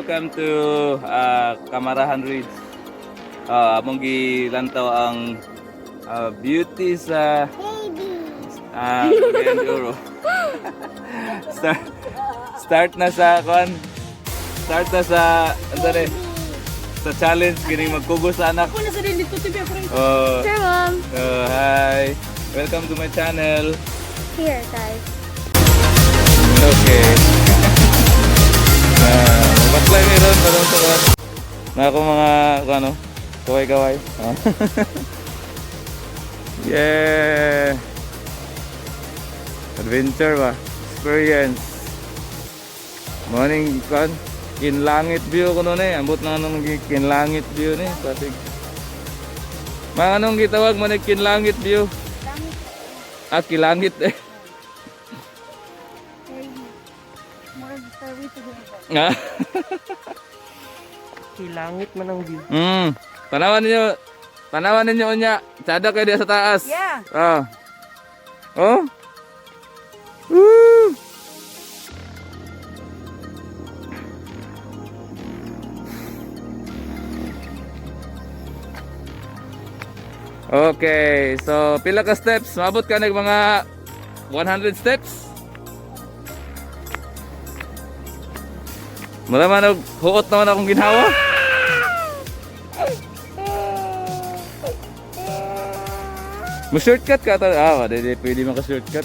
Welcome to Camarahan Ridge. Among gilantaw ang beauty sa Cagayan de Oro. Start na sa kon. Start na sa ano ni? Sa challenge kining magkugos sa anak. Wala sa din dito TV ako rin. Oh, Sure, Mom. oh, hi. Welcome to my channel. Here, guys. Okay. Na, baklay meron pa sa kon. Na ako mga kung ano, kaway-kaway. Ah. Yeah. Adventure ba? Experience. Morning kon. Kinlangit view ko noon eh. Ambot na anong kinlangit view ni. Pasig. Mga anong gitawag mo ni kinlangit view? Ah, kilangit eh. More stairway to heaven. Ah. Kilangit man ang view. Tanawan ninyo. Tanawan ninyo unya. Tsada kayo diya sa taas. Yeah. Ah. Oh. Woo! Okay, so pila ka steps? Maabot ka ng mga 100 steps? Mura man og huot naman akong ginawa. Mo shortcut ka ta. Ah, di, di pwede maka shortcut.